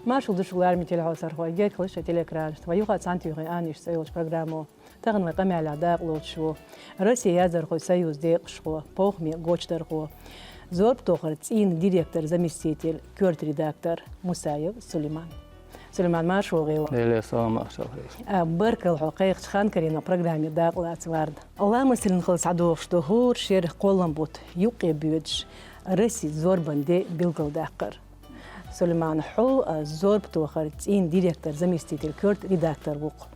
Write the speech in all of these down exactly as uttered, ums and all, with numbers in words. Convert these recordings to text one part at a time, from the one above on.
Маршал ду шуьга, лераме телехьовсархой, герга хила шоай телеэкранашта вай юха цхьана туьйхи «Ана иштта» цӀи йолчу программо. Тахана вайн къамелехь дакъалоцуш ву Россин яздархойн союзан декъашхо, Похьмин гочдархо, зорбан тохаран цӀийнан директоран заместитель, коьрта редактор Мусаев Сулейман. Сулейман, марша вогӀийла. Делера салам, маршалла хуьлда. А, баркалла хьо кхайкхача хан карийна программе дакъалаца варна. Ламастарна хилла схьадогӀуш ду хӀора шеран кхоллам бутт юккъе боьдуш Россин зорбан де билгалдаккхар. Сулейман, хьо, а, зорбан тохаран цӀийнан директоран заместитель, коьрта редактор ву-кх.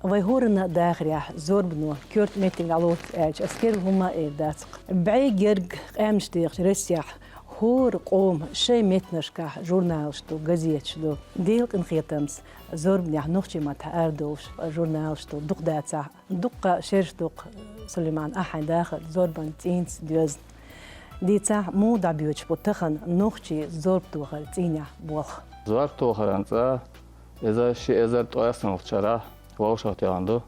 Вай хӀоранна а дахарехь, зорбано коьрта меттигехь лоцу аьлча, ас кхин хӀумма а эр дац-кх. БӀе герга къаьмнаш дехача Россехь хӀора къоман шайн меттанашкахь журналаш ду, газеташ ду. Делан къинхетамца, зорбанехь нохчийн маттахь арадолуш журналаш ду дукха дацахь. Дуккха шераш ду-кх, Сулейман, ахь хьайн дахар зорбан цӀийнца доьзна. Дийцахь, муха дӀабоьдуш бу тахана нохчийн зорбан тохаран цӀийнехь болх? Зорбан тохаран цӀа иза ши эзар ткъоьсналгӀачу шарахь вовшахтоьхна ду.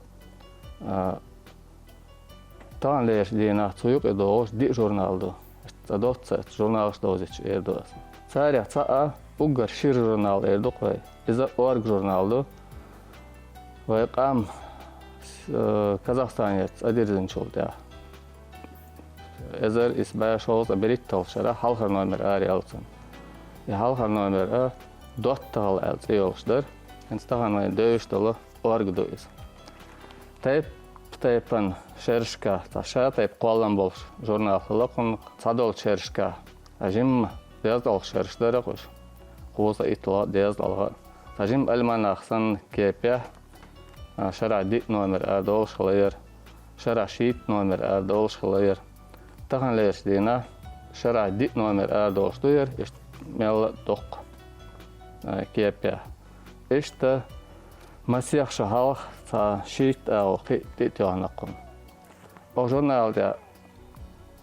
А, таханлерчу дийнахь цу юкъе догӀуш диъ журнал ду. Цкъа доцца журналаш довзуьйтуш эр ду ас. Царех цхьаъ, уггар шира журнал эр ду-кх вай. Иза «Орга» журнал ду. Вай къам, э, Казахстанера цӀа дирзинчул тӀаьхьа, эзар исс бӀе шовзткъе берхӀитталгӀачу шарахь хьалхара номер араяьлла цуьнан. И хьалхара номер а «ДоттагӀалла» аьлла цӀе йолуш дара. ХӀинца тахана вайна девзаш долу «Орга» ду иза. Тайп-тайпана шерашкахь цхьа ша тайпа кхоллам болуш журнал хилла кхунна, цхьадолчу шерашкахь а жимма дезткъалгӀа шераш дара-кх уьш. КхузткъеитталгӀа, дезткъалгӀа. Цхьа жима альманах санна кепехь, а, шарахь диъ номер арадолуш хилла яра, шарахь шийтта номер арадолуш хилла яра. Таханлерчу дийнахь шарахь диъ номер арадолуш ду яра, иштта мелла а доккха, а, кепехь. Иштта масех шо хьалха цхьа шийтта агӀо кхин а тӀе а тоьхна кхунна. Оха журнала тӀехь,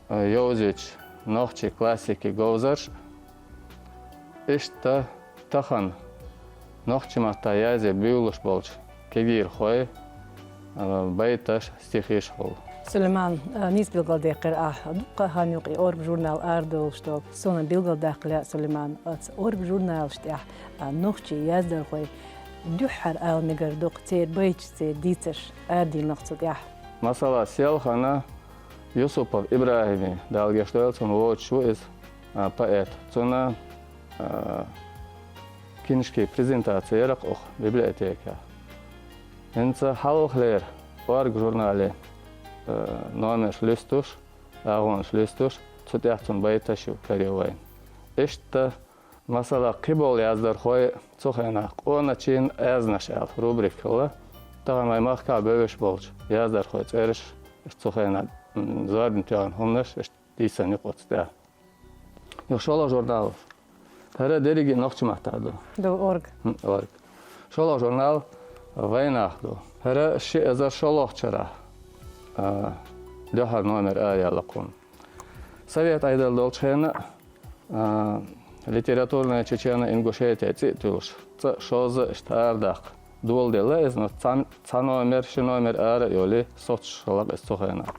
э, йовзуьйтуш нохчийн классикин говзарш, иштта тахана нохчийн маттахь язъян буьйлалуш болчу кегийрхойн, э, байташ, стихиш хуьлу. Сулейман, э, нийса билгалдаьккхира ахь. Дуккха а хан ю-кх и «Орга» журнал арадолуш долу. Суна билгалдаккха лаьа, Сулейман, оцу «Орга» журналаш тӀехь, э, нохчийн яздархойн дуьххьара ала мегар ду-кх церан байташ, церан дийцарш арадиллина-кх цу тӀехь. Масала, селхана Юсупов ИбрахӀим, Дала гечдойла цунна, воцуш ву иза, а, поэт. Цуьнан, а, киншкин презентаци яра-кх оха библиотекехь. ХӀинца хьалхалера «Орга» журналан, а, номерш луьстуш, агӀонаш луьстуш, цу тӀехь цуьнан байташ ю карийна вайна. Иштта, масала, кхиболу яздархойн цу хенахь «Къоначийн аьзнаш» аьлла рубрика хилла. Тахана вайн махкахь бевзаш болчу яздархойн цӀераш, цу хенахь, м, зорбане тоьхна хӀуманаш, иштта дийцина ю-кх оцу тӀехь. Юха шолгӀа журнал. ХӀара дерриге нохчийн маттахь ду. Ду, «Орга». ХӀм, «Орга». ШолгӀа журнал «Вайнах» ду. ХӀара ши эзар шолгӀачу шарахь, а, дуьххьара номер араяьлла кхунна. Совет Ӏедал долчу хенахь, а, «Литературная Чечено-Ингушетия» цӀе а туьллуш, цӀа шозза а иштта арадаккха доладелла иза, но цхьа, цхьа номер, ши номер ара а йолий, соцуш хилла-кх иза цу хенахь.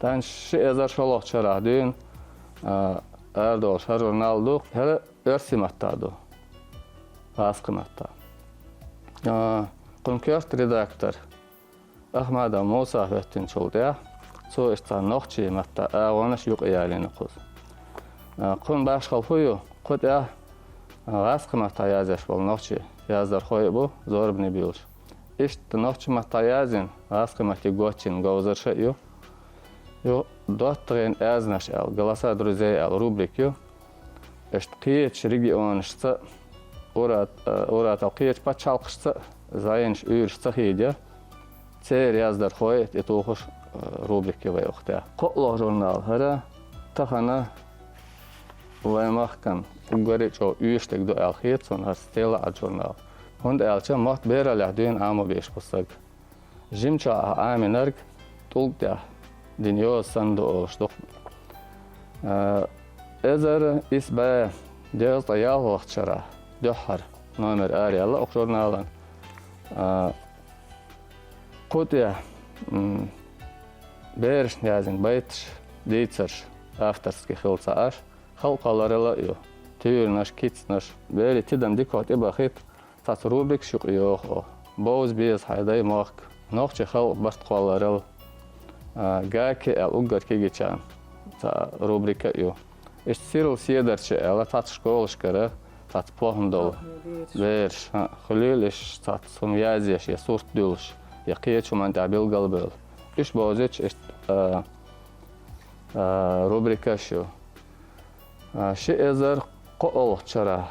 Тахана ши эзар шолгӀачу шарахь дуьйна, а, арадолуш хӀара журнал ду, хӀара оьрсийн маттахь ду, гӀазкхийн маттахь. А, кхунна коьрта редактор Ахмадов Муса хӀоьттинчул тӀаьхьа, цо иштта цхьа нохчийн маттахь агӀонаш юкъаялийна кхуза. А, кхунна башхалла хӀун ю, кху тӀехь, а, гӀазкхийн маттахь язъеш болу нохчийн яздархой а бу, зорбане буьйлуш. Иштта нохчийн маттахь язйина, гӀазкхийн матте гочйина говзарш а ю. Ю «ДоттагӀийн аьзнаш» аьлла, «Голоса друзей» аьлла рубрика ю. Иштта кхечу регионашца, урат-, э, уратал кхечу пачхьалкхашца зӀенаш, уьйраш ца хийда, церан яздархой а тӀетухуш, э, рубрика ю вайн оха тӀехь. КхоалгӀа журнал хӀара тахана вайн махкана уггаре а чӀогӀа оьшург ду аьлла хета суна хӀара «СтелаӀад» журнал. ХӀунда аьлча мотт бераллехь дуьйна Ӏамо безаш бу стаг. Жимчохь ахь Ӏамийнарг тӀулг тӀехь дина йоза санна ду олуш ду-кх. А, эзар исс бӀе дезткъе ялхалгӀачу шарахь дуьххьара номер араяьлла оха журналан. А, кху тӀехь, м, берашна язйина байташ, дийцарш авторский хилла ца Ӏаш, халкъаларалла а ю. туьйранаш, кицанаш. Берий тидам дикагӀа тӀебахийта, цхьацца рубрикаш юкъе йоху оха. Бовза беза хьайн дай мохк, нохчийн халкъан барт кхолларал, а, гаки аьлла уггар кегийчарна цхьа рубрика а ю. Иштта сирла седарча аьлла цхьацца школашкара цхьацца похӀма долу бераш, хӀаъ, хуьлийла иштта цхьацца хӀума язъеш, я сурт дуьллуш, я кхечу хӀуманна тӀехь билгалбевлла. Уьш бовзуьйтуш иштта, а, а, рубрикаш ю. А, ши эзар кхоалгӀачу шарахь,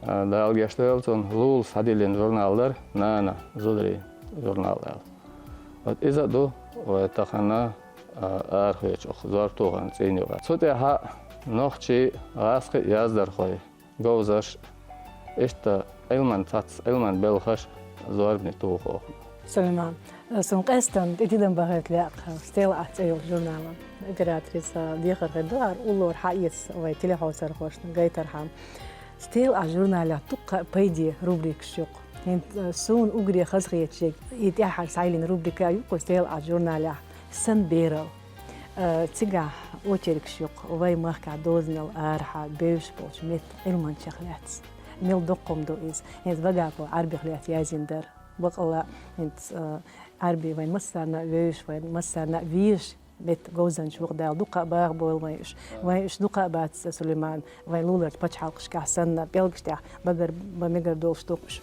а, Дала гечдойла цунна, Лулас схьадиллина журнал дара, «Нана», зударийн журнал аьлла. Вот иза а ду вай тахана, а, арахоьцуш оха зорба тухаран цӀийнан юкъахь. Цу тӀехь нохчий, гӀазкхий яздархой, говзарш, иштта Ӏилман цхьацца, Ӏилман белхаш зорбане туху оха. Сулайман, суна къаьстина тӀе тидам бахийта лаьа хӀара «СтелаӀад» цӀе йолчу журналан. Операторица дехар хир ду хӀара уллора схьаэца вай телехьовсархошна гайтархьама. «СтелаӀад» журналехь дуккха а пайде рубрикаш ю-кх. ХӀинца, э, суна уггаре хазахеташ ерг и тӀаьххьара схьайиллина рубрика а ю-кх «СтелаӀад» журналехь, «Сан берал». Э, цигахь очеркаш ю-кх вай махкахь дозанал арахьа бевзаш болчу меттан Ӏилманчех лаьцна. Мел доккха хӀума ду иза. ХӀинца Вагапов Ӏарбих лаьцна яздина дара. Бакъалла, хӀинца, э, Ӏарби вайн массарна а вевзаш, вайн массарна а везаш меттан говзанча ву-кх, Дала дукха а баха бойла вайн уьш. Вайн уьш дукха а бац, Сулайман, вайн луларчу пачхьалкхашкахь санна, пӀелгаш тӀехь багар бан мегар долуш ду-кх уьш.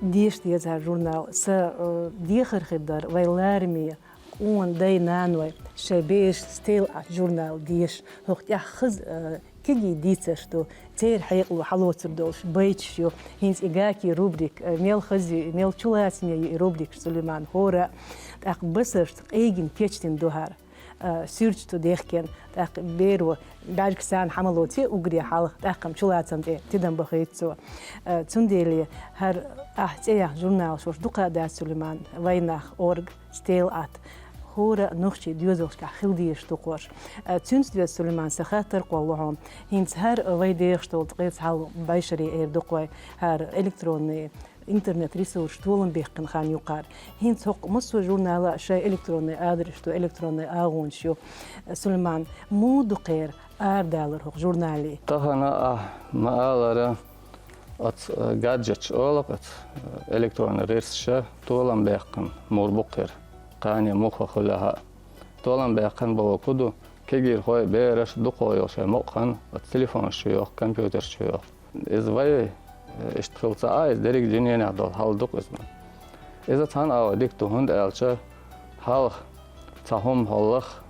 Деша деза хӀара журнал. Сан, э, дехар хир дара вайн лараме къона дай-наной шайн берашна «СтелаӀад» журнал деша. ХӀокху тӀехь хаза, э, кегий дийцарш ду, церан хьекъало хьалоцур долуш байташ ю. ХӀинца и гаки рубрика, э, мел хаза ю, мел чулацаме ю и рубрикаш, Сулайман, хӀора а. ТӀаккха басаршна къегина кечдина ду хӀара, э, суьрташ ду дехкина. ТӀаккха беро бӀаьргаш санна хьа ма лоций уггаре хьалха, тӀаккха-м чулацам тӀе тидам бахийта цо. Э, цундела хӀара ахь цӀе яхна журнал шуьш дукха а дац, Сулайман, вайнах, орга, «СтелаӀад», хӀора а нохчийн доьзалшкахь хила дезаш ду-кх уьш. Э, цуьнца доьзна, Сулайман, сан хаттар кхоллало хьуна. ХӀинца хӀара вай дехаш долу, ткъе цхьалла бӀешаре эр ду-кх вай, хӀара электронный интернет-ресурсаш толам баьккхина хан ю-кх хӀара. ХӀинца хӀокху массо а журнала шайн электронный адрес ду, электронный агӀонаш ю. Сулайман, муха ду кхеран арадалар хӀокху журналан? Тахана ахь ма-аллара, оцу, э, гаджеташ олу-кх оцу, э, электронный ресурсаша толам баьккхина мур бу кхеран, кхане муха хуьлу хьа. Толам баьккхина бохург хӀун ду? Кегийрхой, бераш дукха йолу шайн мукъа хан оцу телефонаш чу йоху, компьютерш чу йоху. Иза вай, э, иштта хила ца Ӏа, иза дерриг а дуьненахь долу хьал ду-кх иза. Иза цхьана агӀор дика ду, хӀунда аьлча хьалха цхьа хӀума хьо лаха,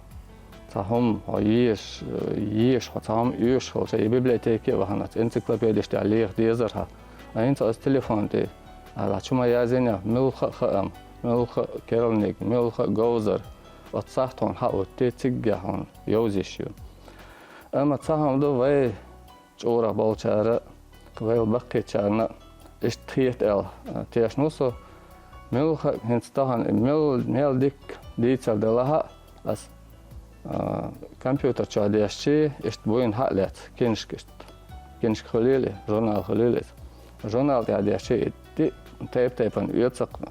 цхьа хӀума хьо езаш, э, езаш хьо цхьа хӀума оьшуш хилча, и библиотеке а вахана, оцу энциклопедиш тӀехь леха дезара хьан. А хӀинца оцу телефон тӀе, а, чу ма яздинехь, муьлхха а хаам, муьлхха а керланиг, муьлхха а говзар, оцу сахьтехь хьуна хьан а оьттий, циггахь хьуна йовза йиш ю. Амма цхьа хӀума ду, вай чӀогӀарх болчара, вайл баккхийчарна иштта хета аьлла, а, тешна ву со. Муьлхха а хӀинца тахана мел, мел дикка дийцар делахь а, ас, а, компьютер чохь дешчий, иштта буйна хьа а лаьцна, кинашка иштта, кинашка хуьлийла, журнал хуьлийла иза. Журнал тӀехь дешчий, и тайп-тайпана оьцу-кх,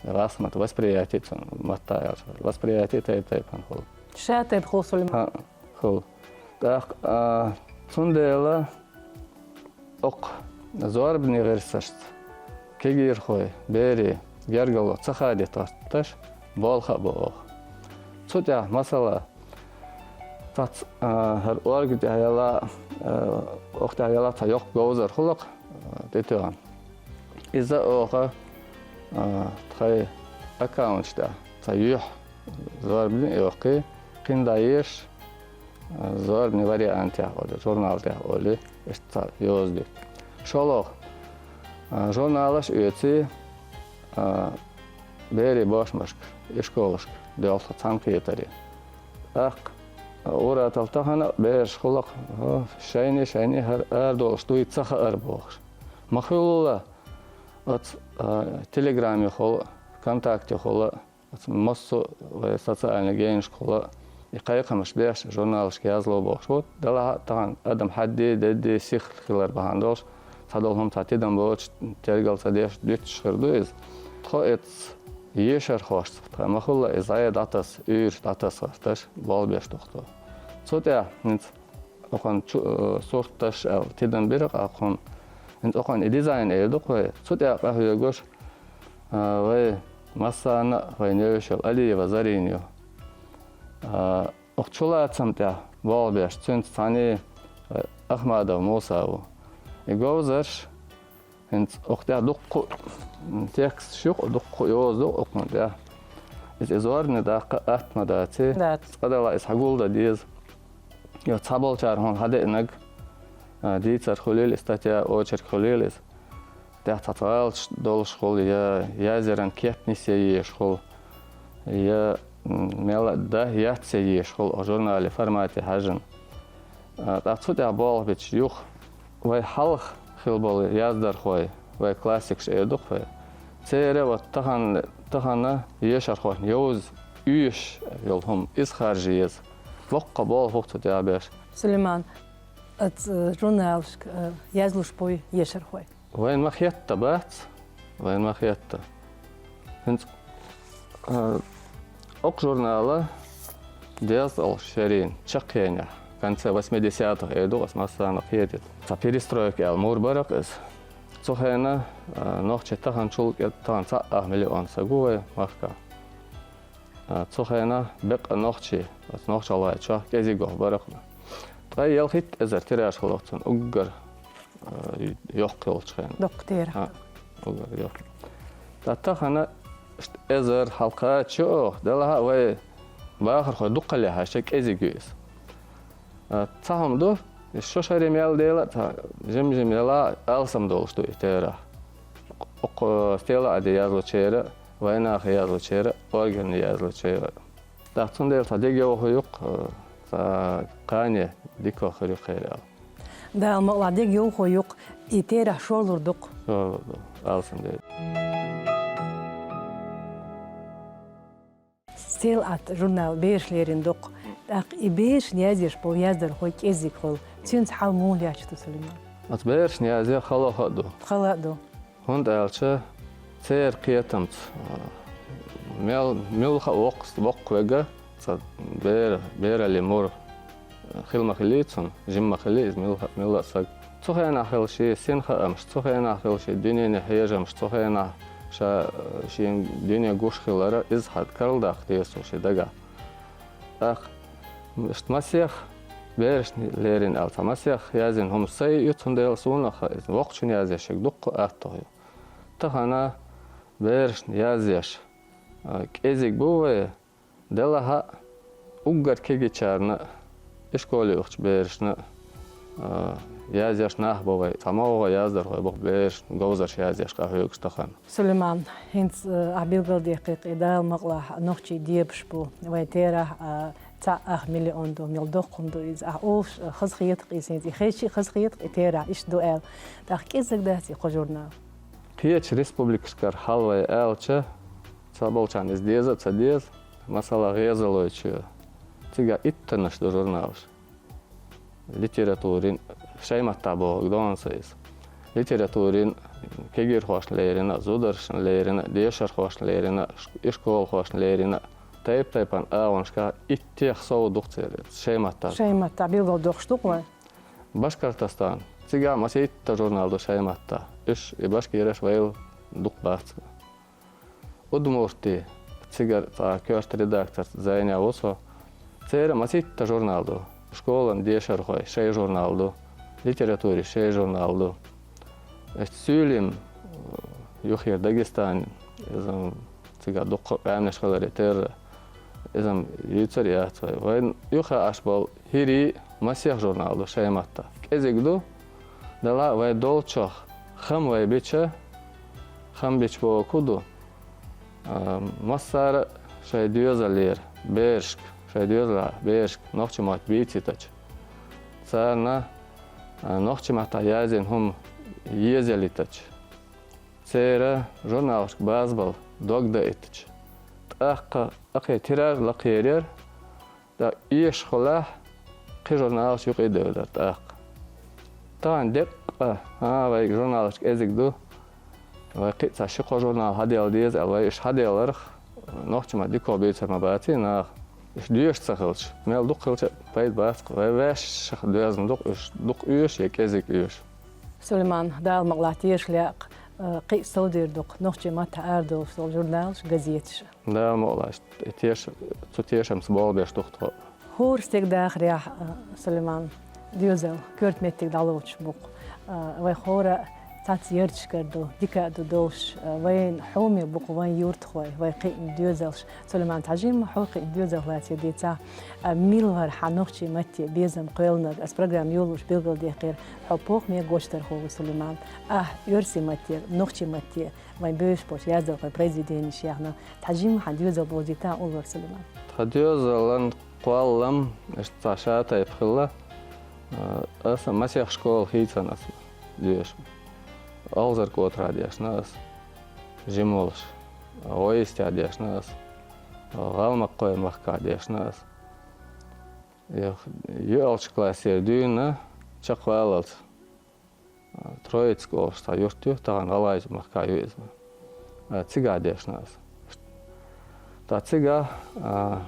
гӀазкхийн матта восприятие цунна, матта аьлча, восприятие тайп-тайпана хуьлу. Ша тайпа хуьлу, Сулайман? ХӀаъ, хуьлу. ТӀаккха, а, цундела окху зорбанийн гӀирсашца кегийрхой, берийн гергарло ца хадийта гӀерташ болх а бо оха. Цу тӀехь, масала, цхьацца, а, хӀара орга тӀехь яла, а, оха тӀехь яла цхьа йоккха говзар хуьлу-кх, а, тӀетоьхна. Иза оха, а, тхайн аккаунташ тӀехь цхьа юьхь зорбане а йоккхий, кхин дӀаеш, а, зорбанийн вариантехь олий, журнал тӀехь олий, иштта цхьа йоза ду. ШолгӀа, а, журналаш оьций, а, берийн бошмашка, ишколашка доьлху цхьаьнакхетаре. ТӀаккха, а, ур-атталла тахана а бераш хуьлу-кх, а, шайне, шайне хӀара арадолуш дуй ца хаар бохуш. Ма-хуьллу, оцу, а, Телеграме хуьлу, ВКонтакте хуьлу, оцу массо а вай социальный генашка хуьлу, и кхайкхамаш деш, журналашка язло бохуш. Вот, делахь а тахана адам хьадди, дедди, сих хилар бахьана долуш, цхьадолу хӀума цхьа тидам боцуш, тергал ца деш, дуьтуш хир ду иза. Тхо эцу ешархошца, тхан ма-хуьллу иза зӀе дӀатаса, уьйраш дӀатаса гӀерташ, болх беш ду-кх тхо. Цу тӀехь хӀинца Окхун чу-, э, сурташ аьлла, тидам бира-кх окхун. ХӀинца окхун и дизайн эр ду-кх вай. Цу тӀехь къахьоьгуш, а, вай массарна а вай невешал Алиева Зарина ю. А, окху чулацам тӀехь болх беш, цуьнца цхьаьна, э, Ахмадов Муса ву. И говзарш, хӀинца окху тӀехь дуккха, м, тексташ ю-кх, дуккха йоза ду окхун тӀехь. Иза, иза зорбане даккха атта ма дац. Дац. Цкъа-делахь иза хьагулдан деза. Йо, цхьаболчара хьуна хьадеанарг, а, дийцар хуьлийла иза, статья, очерк хуьлийла иза. ТӀехь цхьацца гӀалаташ долуш хуьлу, я язъяран кеп нисъян езаш хуьлу, я, м, мелла а дан яц езаш хуьлу оцу журналан формате хьаьжжина. А, ткъа цу тӀехь болх бича юха вай хьалха хилла болу яздархой, вай классикаш эр ду-кх вай. Церан вот тахана, тахана ешархошна йовза оьшуш йолу хӀума, иза харжа еза. Боккха болх бу-кх цу тӀехь беш. Сулейман, оцу журналашка, э, язлуш буй ешархой? Вайна ма хетта бац, вайна ма хетта. ХӀинца, а, окху журнала дезткъалгӀа шерийн чаккхенехь, в конце восьмидесятых эр ду, ас массарна кхетийта. Цхьа перестройка аьлла мур бара-кх иза. Цу хенахь, а, нохчий таханчул кӀе-, тахана цхьаъ ах миллион стаг ву вай махкахь. А, цу хенахь беккъа нохчий, оцу нохчалла чохь кӀезиг бара-кх. Ткъа ялхитта эзар тираж хилла цуьнан уггар, а, йоккха йолчу хенахь. Доккха терахь. А, уггар йоккха. Ткъа тахана иштта эзар хьалакхача ю оха, делахь а вай бахархой дуккха лехьаш кӀезиг ю иза. А, цхьа хӀума ду, иза шо шаре мел дела а, цхьа жим-жим яла а алсам долуш ду и терахь. Окху стелла а де язлучеран а, вайнаха язлучеран а, органе язлучеран а. ТӀаккха цундела цхьа дегайовхо ю-кх, цхьа кхане дика хир ю кхерал. Дала мукъалахь, дегайовхо ю-кх, и терахь шорлур ду-кх. Шорлур ду, алсам дела. «Стелла» аьлла журнал бераш лерина ду-кх. ТӀаккха и берашна язъеш болу яздархой кӀеззиг хуьлу. Цуьнца хьал муха лаьтташ ду, Сулейман? Оцу берашна язъе хала а ду. Хала а ду. ХӀунда аьлча церан кхетамца, а, мел, муьлхха а воккхаца воккха верг, цхьа бер-, бераллин мур хила ма хиллий цунна, жим ма хиллий иза муьлхха-, муьлхха а стаг. Цу хенахь хилла шен синхаамаш, цу хенахь хилла шен дуьненан хьежамаш, цу хенахь ша, а, шен дуьне гуш хилар, иза хьан карладаккха деза цо шен дагахь. ТӀаккха иштта масех берашна лерина аьлла, цхьа масех язйина хӀума сайн ю, цундела суна а хаьа иза. Воккхачунна язъеш ерг дуккха а аттагӀа ю. Тахана берашна язъеш, а, кӀезиг бу вай, делахь а уггар кегийчарна а, ишколе ухучу берашна а, а, язъеш нах бу вай. Цхьа могӀа яздархой бу берашна говзарш язъеш къахьоьгуш тахана. Сулейман, хӀинца, а, ахь билгалдаьккхи-кх и, Дала мукъалахь, нохчий дебаш бу вайн терахь, а, цхьаъ ах миллион ду, мел доккха хӀума ду иза. Ахь олуш, а, хазахета-кх иза хӀинца, и хезчи а хазахета-кх и терахь, иштта ду аьлла. ТӀаккха кӀеззиг дац и кхо журнал? Кхечу республикашкара хьал вай аьлча, цхьаболчарна иза деза а ца деза, масала, ГӀезалойчоь. Цигахь иттаннаш ду журналаш. Литературин, шайн маттахь бохург ду-кх иза. Литературин, кегийрхошна лерина, зударшна лерина, дешархошна лерина, иш-, ишколхошна лерина, тайп-тайпана агӀонашкахь иттех сов ду-кх церан, шайн маттахь. Шайн маттахь билгалдоккхуш ду-кх вай. Башкортостан. Цигахь масийтта журнал ду шайн маттахь. Уьш и башкираш вайл дукха бац. Удмуртия, цигара цхьа коьрта редакторца зайна ву со. Церан масийтта журнал ду. Школан дешархой шайн журнал ду, литератури шайн журнал ду. Иштта суьйлин, э, юххера Дагестан, иза цигахь дуккха а къаьмнаш хиларе терра, иза юьйцур яц вай. Вайн юха Ӏаш болу хӀирий масех журнал ду шайн маттахь. КӀезиг ду, делахь а вай долчух хам вай бича, хам бича бохург хӀун ду? А, массара а шайн доьзалера берашка, шайн доьзалехь берашка нохчийн мотт бийцийтича, царна, а, нохчийн маттахь язйина хӀума езаялийтича, церан журналашка базбала дог даийтича, тӀаккха кхин тираж лакхаерира, ТӀаккха эшахулахь, кхин журналаш юкъа а девлира тӀаккха. Тахана деккъа, хӀа, вай журналаш кӀезиг ду, вай кхин а цхьа ши-кхо журнал хьаделла деза аьлла, вай уьш хьаделларх, нохчийн мотт дика бийцар ма баций наха. Уьш доьшуш ца хилча, мел дукха хилча а пайда бац-кх, вай ваьшшах доьзна дукха уьш, дукха оьшу я кӀезига оьшу. Сулейман, Дала мукъалахь, теша лаьккха, э, кхин а совдийр ду-кх нохчийн маттахь арадолуш долу журналаш, газеташ. Дала мукъалахь, и теша, цу тешамца болх беш ду-кх тхо. ХӀора стеган дахарехь, э, Сулейман, доьзал, коьрта меттиг дӀалоцуш бу-кх. Э, вай хӀора цхьацца ярташкара ду, дика а ду долуш, э, вайн хьоме бу-кх вайн юьртахой, вай кхиъна доьзалш. Сулейман, цхьа жимма хьо кхиъна доьзалх лаьцна дийцахь, э, мила вара хьан нохчийн матте безам кхоьллинарг, ас программа йолош билгалдаьккхира, хьо похӀме гочдархо ву, Сулейман. Ахь оьрсийн матте, нохчийн матте, вайн бевзаш болчу яздархойн произведенеш яьхна, цхьа жимма хьан доьзал бовзийтахь уллора, Сулейман. Тхан доьзалан кхоллам, иштта цхьа шатайпа хилла, а, аса масех школа хийцина аса доьшу. Алзар-КӀотарахь дешна аса, жима волуш, ГӀой-Йистехь дешна аса, ГӀалмакхойн махкахь дешна аса. ЙоьалгӀачу классера дуьйна чекхваллалц. Троицк олуш цхьа юрт ю, тахана ГӀалгӀайчу махкахь ю иза. А, цигахь дешна аса. Ткъа цигахь, а,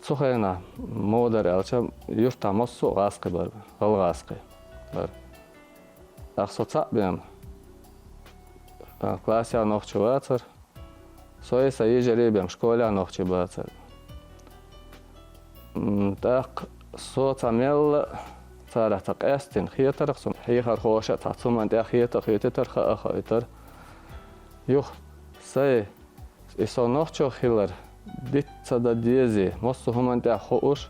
цу хенахь муха дара аьлча, юьртахь массо а гӀазкхи бара, гӀалгӀазкхи бара. ТӀаккха со цхьаъ бен, а, классехь нохчи вацара. Со а, сан йижарий а бен школехь нохчи бацара. М, тӀаккха со цхьа мелла а царах цхьа къаьстина хетарх, сан хьехархоша а цхьа цу хӀуманна тӀехь хета а хетийтар, хаа а хаийтар. Юха, сайн, и со нохчо хилар диц ца дан дезий, массо а хӀуманна тӀехь хууш,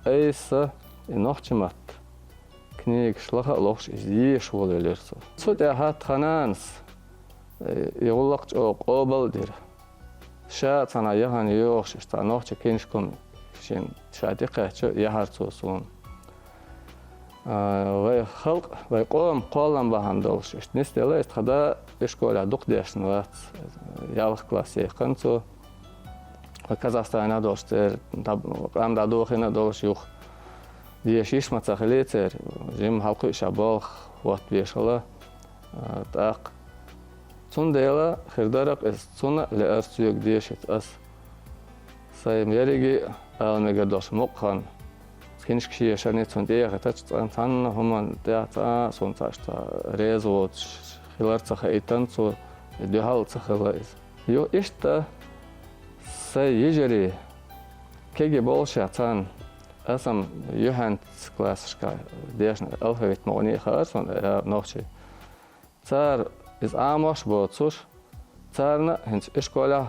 айса и нохчи матта книгаш лаха а лохуш, иза езаш волавелира со. Цу тӀаьхьа тхан нанас, э, и гӀуллакх чӀогӀа къобал а дира. Ша а цхьана яхана йогӀуш, иштта цхьа нохчи киншка хӀума шен ша тӀекхаьчча, яхьара цо суна. А, вай халкъ, вай къоман кхоллам бахьана долуш, иштта нисделла иза, тхан да ишколехь дукха дешна вац. Ялх класс яьккхина цо. Вай Казахстанехь долуш церан дӀа-, къам дӀадохийна а долуш юха. Деша йиш ма ца хилий церан, жимма хьалакхуьуш а болх хӀотта вешала, а, тӀаккха. Цундела хир дара-кх иза, цунна а лаьара соьга дешица ас. Сайн ерриге а ала мегар долуш мукъа хан, киншкаш ешарний цунна тӀехӀиттачу цкъа цхьанна хӀуманна тӀехь цкъа а суна цхьа иштта реза воцуш хилар ца хаийтина цо, дуьхьал а ца хилла иза. Юха иштта сайн йижарий кегий болушехь царна, аса-м юьхьанца классашкахь дешна алфавит мукъане а хаьара суна, я нохчий. Цара иза Ӏамош а боцуш, царна а хӀинца ишколехь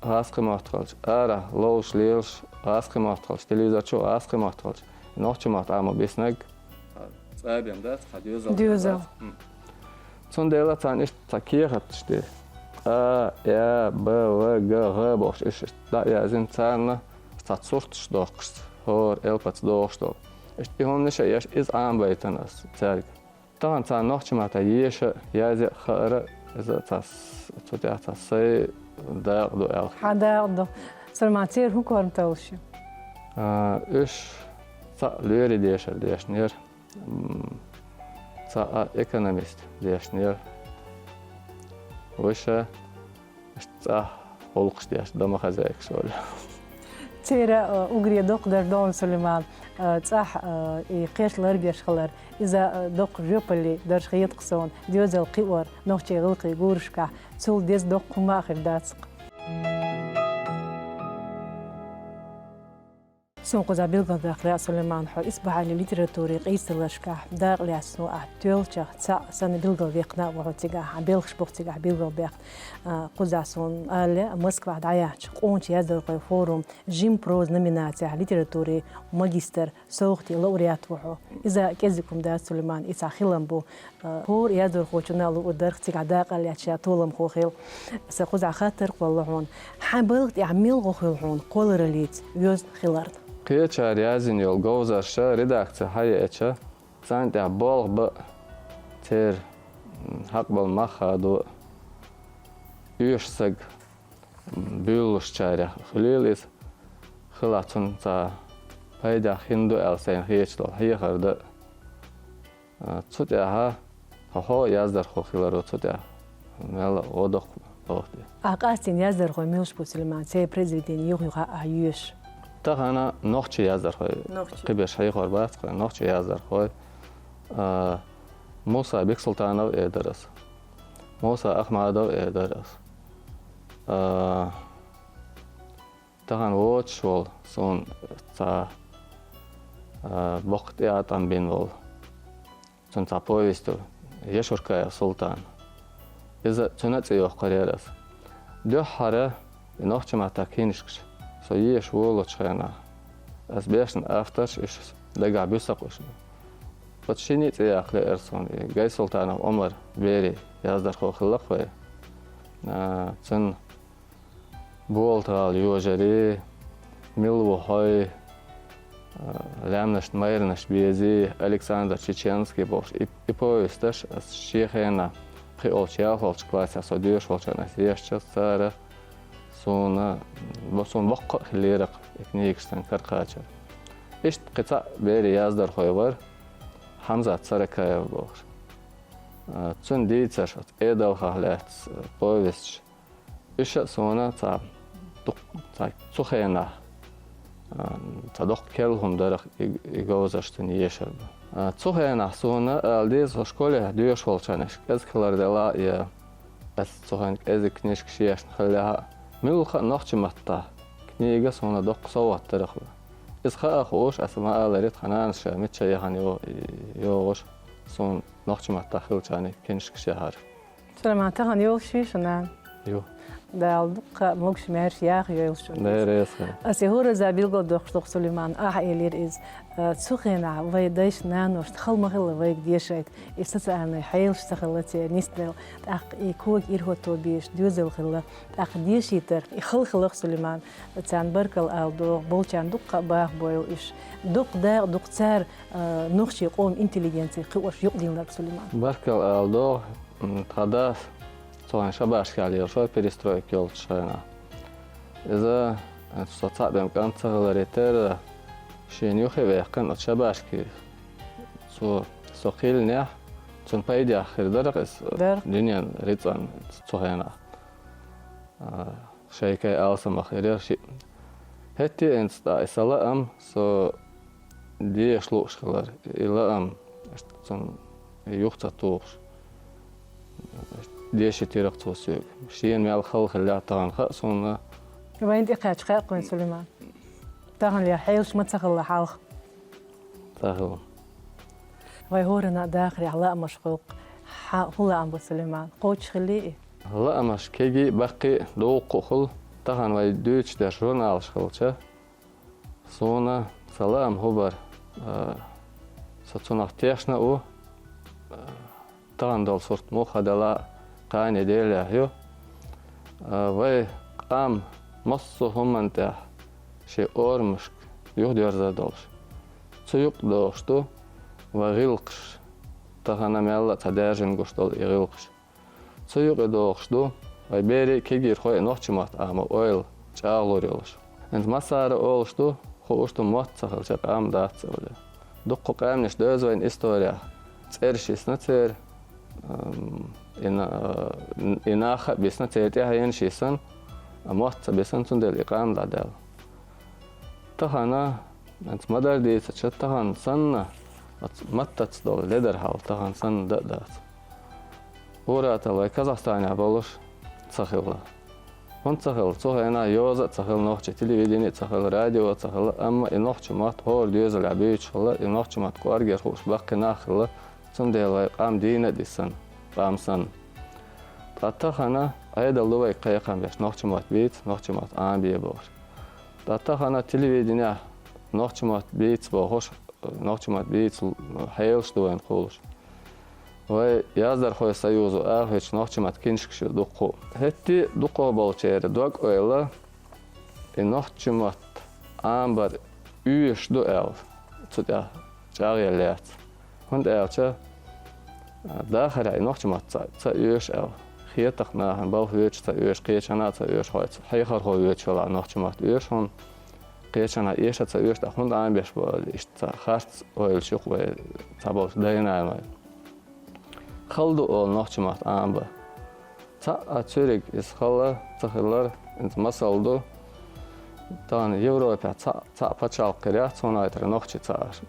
гӀазкхи мотт хилча, арахь ловзуш лелаш гӀазкхи мотт хилча, телевизор чу гӀазкхи мотт хилча, нохчи мотт Ӏамо биснарг цӀа бен дац, хьан доьзал бен дац. М. Цундела царна иштта цхьа кехаташ де. А, Я, Б, В, Г, ГӀ бохуш, иштта дӀа а яздина царна цхьа сурташ доккхуш, хӀора элпаца догӀуш долу. Иштта и хӀуманаш а еш, иза Ӏамабайтина ас цаьрга. Тахана царна нохчи матта еша, язъя а хаара, иза цхьа с-, цу тӀехь цхьа сайн дакъа ду аьлла. Хьан дакъа ду? Сулейман, церан хӀун корматаллаш ю? А, уьш цхьаъ лоьрийн дешар дешнера, м, цхьаъ экономист дешнера. Вуьш а иштта цӀахь гӀуллакхаш деш, домохозяйкаш олу. Церан, э, уггаре доккха дар ду хьуна, Сулейман, э, цӀахь, э, и кхерч ларбеш хилар. Иза, э, доккха жоьпалле дарж хета-кх суна, доьзал кхиор нохчийн гӀиллакхийн гурашкахь, цул деза доккха хӀума а хир дац-кх. Суна кхузахь билгалдаккха лаьа, Сулейман, хьо исбахьаллин литературин къийсаллашкахь дакъа лаьцна ву, ахь тоьллачех цхьаъ санна билгалваьккхина а ву хьо цигахь, хьан белхаш бу-кх цигахь билгалбаьккхина. А, кхузахь суна ала лаьа, Москвахь дӀаяьхьначу къоначу яздархойн форум «Жима проза» номинацехь литературин магистр, совгӀатийн лауреат ву хьо. Иза кӀезиг хӀума дац, Сулейман, и цхьа хилам бу. Э, хӀора яздархочунна а луъур дара-кх цигахь дакъа лаьцна ша толамхо хила. Сан кхузахь хаттар кхолла хьуна. Хьайн балха тӀехь мила гӀо хуьлу хьуна кхоллараллица йоьзна хиларна? Кхечара язйина йолу говзарша редакци схьаеача, царна тӀехь болх бан а, церан, м, хьакъ болу мах хадо а, оьшуш саг буьйлалушчарех хуьлийла иза, хилахь цунна цхьа пайдехь хин ду аьлла сайна хеташ долу хьехар дан а. А, цу тӀехь хьо, хьо яздархо хиларо цу тӀехь мелла а гӀо доккху Охте. А къастийна яздархой милаш бу, Сулейман, церан произведени юха-юха а йоьшуш? Тахана нохчий яздархой. Нохчий. Кхиберш хьехор бац, нохчий яздархой. А, Муса Бексултанов эр дар ас. Муса Ахмадов эр дар ас. А, Тахан воцуш волу суна цхьа, а, боккха тӀеӀаткъам бина волу. Цуьнан цхьа повесть ду, Яшуркаев Султан. Иза цуьнан а цӀе йоккхур яра ас. Дуьххьара и нохчийн маттахь кинашкаш со езаш волучу хенахь, ас бешна авторш уьш дагахь буьсу сан уьш. Оцу шинна а цӀе яккха лаьара суна, и Гайсултанов Омар, берийн яздархо хилла-кх вайн. А, цуьнан «Болат-гӀала йожарий», «Мила ву хьо», а, «Лаьмнашна майранаш безий», «Александр Чеченский» бохуш и, и повесташ ас шен хенахь пхоьалгӀачу, ялхолгӀачу классехь со доьшуш волчу хенахь ас езачу цара, суна, бо-, суна боккха а хиллера-кх и книгаш сан кара кхачар. Иштта кхин цхьаъ берийн яздархой вара, Хьамзат Саракаев бохуш. А, цуьнан дийцарш оцу Эдалхах лаьцна, а, повесташ. Уьш а суна цхьа дукх-, цхьа цу хенахь, а, цхьа доккха керла хӀума дара-кх и, и говзарш цуьнан ешар бу. А, цу хенахь суна ала деза, со школехь доьшуш волчу хенахь кӀезиг хилар делахь а, я ас цу хенахь кӀезиг книжкаш ешна хиллехь а, муьлхха а нохчийн маттахь книга суна доккха совгӀат дара-кх. Иза хаа хууш, ас ма-аллара, тхан нанас ша мичча яхана йо-, йогӀуш, суна нохчийн маттахь хиллачарна кинашкаш яхьар. Сулейман, тахана йолуш юй шун нана? Ю. Дала дуккха а могуш-маьрша яха йойла шуна. Дера эсхе. Ас и хӀоразза билгалдоккхуш ду-кх, Сулейман, ахьа элира иза. А, цу хенахь вайн дайшна, наношна хала ма хилла вайга дешайта, и социальный хьелаш ца хилла церан нисделла, тӀаккха и кога ирахӀотто безаш доьзал хилла, тӀаккха дешийтар и хала хилла-кх, Сулейман. Царна баркалла ала догӀу, болчарна дуккха а баха бойла уьш. Дуккха дакъа ду-кх цара, а, нохчийн къоман интеллигенци кхиош юкъадиллинарг, Сулейман. Баркалла ала догӀу, м, тхан дас, цо хьайн шабашкахь лелаш вара, перестройка йолчу хенахь. Иза, э, со цхьаъ бен кӀант ца хиларе терра, шена юххе а ваьккхина оцу шабашке. Цо, со кхийлинехь, цунна пайдехь хир дара-кх иза, э, дара, дуьненан рицкъан цу хенахь. А, шайкай алсамах хир яра шиъ. ХӀетте а хӀинца тӀаккха и сан лаам, со деша лууш хилар, и лаам, цунна юха ца тухуш, дешийтира-кх цо соьга. Шена мел хала хиллехь а, тахана хаьа суна. Вайна тӀекхаьчча хаьа-кх вайна, Сулейман. Тахана я хьелаш ма ца хилла хьалха. Ца хилла. Вайн хӀоранна а дахарехь лаамаш хуьлу-кх. Хьан хӀун лаам бу, Сулейман? Кхочуш хиллий и? Лаамаш кегий а, баккхий а, дуккха а хуьлу. Тахана вай дуьйцуш дерш журналаш хилча, суна сан лаам хӀун бара, а, со цунах тешна а ву, а, тахана долу сурт муха делахь а, кхане Делехь ю. А, вай къам массо а хӀуманна тӀехь шен орамашка юхадерзар долуш. Цу юкъа догӀуш ду вайн гӀиллакхаш, тахана мелла а цхьа даьржина гуш долу и гӀиллакхаш. Цу юкъа догӀуш ду вайн берийн а, кегийрхойн а нохчийн мотт Ӏамор ойла чӀагӀлур йолуш. ХӀинца массара а олуш ду, хууш ду, мотт ца хилча, къам дац олий. Дуккха къаьмнаш доьзна вайн исторехь, цӀераш йисна церан, ам, и на-, и нах а бисна, церан тӀаьхьенаш йисна, а мотт ца бисна, цундела и къам дӀадаьлла. Тахана, хӀинца ма-дарра дийцича, тахана санна, оцу маттаца долу ледар хьал тахана санна дан а дац. Ур-атталла вай Казахстанехь болуш ца хилла. ХӀунда ца хилла? Цу хенахь йоза а ца хилла, нохчийн телевидени а ца хилла, радио а ца хилла, амма и нохчийн мотт хӀора доьзалехь буьйцуш хилла, и нохчийн мотт кӀоргера хууш баккхий нах а хилла, цундела вай къам дийна а дисна, къам санна. Ткъа тахана Ӏедал ду вайга кхайкхам беш, нохчийн мотт бийца, нохчийн мотт Ӏамабе бохуш. Ткъа тахана телевиденехь нохчийн мотт бийца бохуш, нохчийн мотт бийца хьелаш ду вайна кхуллуш. Вай яздархойн союзо ахуьйтуш нохчийн маттахь кинашкаш ю дуккха а. ХӀетте а дукхахболчеран дог-ойла и нохчийн мотт Ӏамабар оьшуш ду аьлла, цу тӀехь чӀагӀъелла яц. ХӀунда аьлча, а, дахарехь и нохчийн мотт ца, ца оьшу аьлла. Хетарх нахана балха воьдуш ца оьшу, кхечанхьа а ца оьшу, хьо ца, хьехархо воьдуш велахь нохчийн мотт оьшу хьуна. Кхечанхьа эша ца оьшу, тӀаккха хӀунда Ӏамабеш бу аьлла, иштта цхьа харц ойлаш ю-кх вай цхьаболчу дай-наной. Хала ду олу нохчийн мотт Ӏамабар. Цхьа а цуьриг иза хала ца хилар, иза масал ду. Тахана Европехь цхьа, цхьа пачхьалкх хир яц, цунах тера нохчий ца Ӏаш.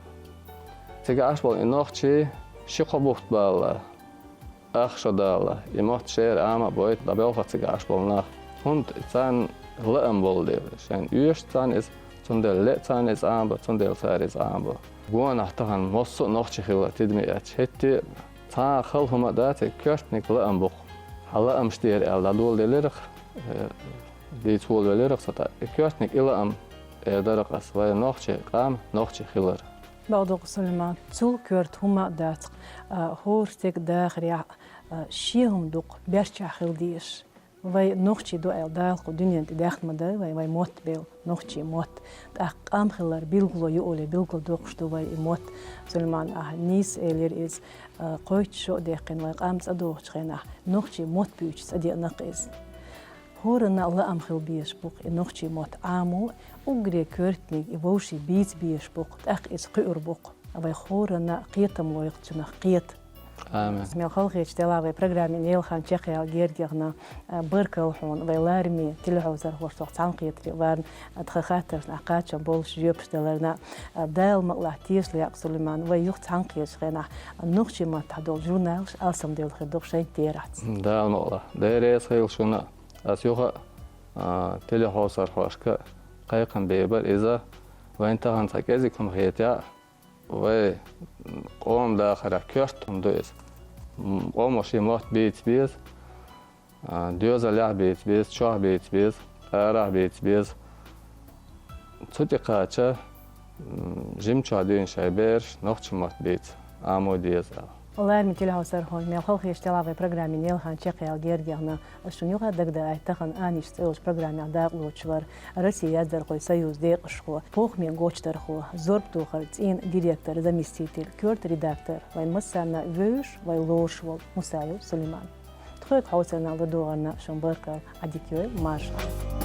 Цига Ӏаш болу и нохчий ши-кхо бутт бала, ах шо дала, и мотт шера Ӏама а бойту, дӀабоьлху цига Ӏаш болу нах. ХӀунда царна лаам болу дела, шайна оьшу царна иза, цундела леа царна иза Ӏама бан, цундела цара иза Ӏама бо. Гонахь тахана массо а нохчий хилла тидаме эцча, хӀетте а цхьа а хала хӀума а дац, и коьртаниг лаам бу-кх. Хьан лаамаш тӀера аьлла дӀадоладелира-кх, э, дийца волавелира-кх со тӀаккха. И коьртаниг и лаам эр дара-кх ас, вай нохчий къам, нохчий хилар. Бакъду-кх, Сулайман, цул коьрта хӀума а дац-кх, а, хӀора стеган дахарехь, а, шен хӀума ду-кх, баьрчехь хила дезаш. Вай нохчий ду аьлла, Дала кху дуьнен тӀе даьхна ма дар вай, вай мотт бел, нохчий мотт. ТӀаккха къам хилар билгало ю олий, билгалдоккхуш ду вай и мотт. Сулайман, ахь нийса элира иза, а, кхойтта шо а даьккхина, вай къам цӀа дохучу хенахь, нохчий мотт буьйцуш цӀа деана-кх иза. ХӀоранна а лаам хила безаш бу-кх и нохчий мотт Ӏамо, уггаре коьртаниг и вовшийн бийца безаш бу-кх, тӀаккха иза кхуьур бу-кх. Вай хӀоранна а кхетам лойла цунах кхета. Амин. Мел халахеташ делахь вай программин лелхана чекхъяла герга яхна, а, баркалла хьуна, вай лараме телехьовсархошца цхьаьнакхетаре варна, а, тхан хаттаршна ахь кхачам болуш жоьпаш даларна, а, Дала мукъалахь тешалла яккха, Сулайман, вай юха цхьаьнакхетачу хенахь, а, нохчийн маттахь долу журналаш алсамдевлла хир ду-кх шайн терахьца. Дала мукъалахь. Дела реза хуьлда шуна. Ас юха а, а, телехьовсархошка кхайкхам бийр бара иза, вайна тахана цхьа кӀезиг хӀума хетахь, вай къоман дахарехь коьрта хӀума ду иза. М, къомо шен мотт бийца беза, а, доьзалехь бийца беза, чохь бийца беза, арахь бийца беза. Цу тӀе кхача, м, жимчохь дуьйна шайн бераш нохчийн мотт бийца Ӏамо деза аьлла. Лараме телехьовсархой, мел халахеташ делахь вай программин лелхана чекхъяла герга яхна, ас шуна юха а дагадаийта, тахана «Анича» цӀе йолчу программехь дакъалоцуш вара Россин яздархойн союзан декъашхо, похамийн гочдархо, зорбатохаран цӀийнан директоран заместитель, коьрта редактор, вайн массарна а вевзаш, вай лоруш волу Мусаев Сулайман. Тхоьга хьовсарна ладогӀарна шуна баркалла, Ӏадика йойла, марша Ӏойла.